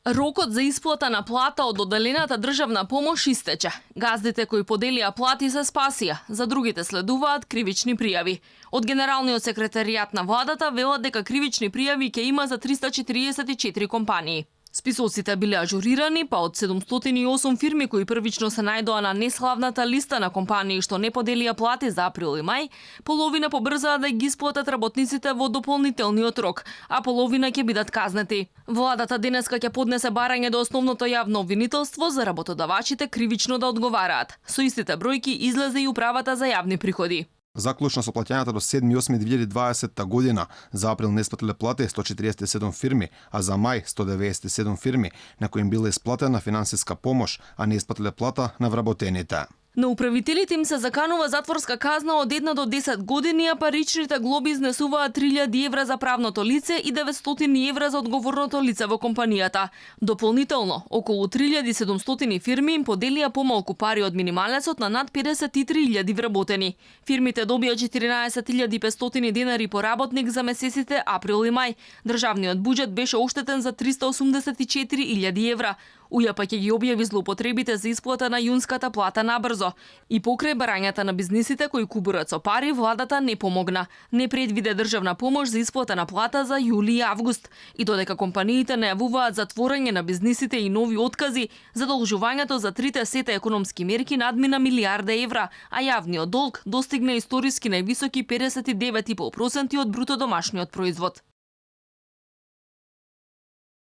Рокот за исплата на плата од доделената државна помош истече. Газдите кои поделија плати се спасија, за другите следуваат кривични пријави. Од Генералниот секретаријат на владата велат дека кривични пријави ќе има за 344 компании. Списоците биле ажурирани, па од 708 фирми кои првично се најдоа на неславната листа на компании што не поделија плати за април и мај, половина побрзаа да ги исплатат работниците во дополнителниот рок, а половина ќе бидат казнети. Владата денеска ќе поднесе барање до основното јавно обвинителство за работодавачите кривично да одговараат. Со истите бројки излезе и управата за јавни приходи. Заклучно со плаќањата до 7.8.2020 година, за април не исплатиле плати 147 фирми, а за мај 197 фирми, на кои им била исплатена финансиска помош, а не исплатиле плата на вработените. На управителите им се заканува затворска казна од 1 до 10 години, а паричните глоби изнесуваат 3000 евра за правното лице и 900 евра за одговорното лице во компанијата. Дополнително, околу 3700 фирми им поделија помалку пари од минималецот на над 53.000 вработени. Фирмите добија 14.500 денари по работник за месеците април и мај. Државниот буџет беше оштетен за 384.000 евра. УЈП ќе ги објави злоупотребите за исплата на јунската плата набрзо. И покрај барањата на бизнисите кои кубурат со пари, владата не помогна. Не предвиде државна помош за исплата на плата за јули и август. И додека компаниите најавуваат затворање на бизнисите и нови откази, задолжувањето за трите сета економски мерки надмина милијарда евра, а јавниот долг достигна историски највисоки 59,5% од бруто домашниот производ.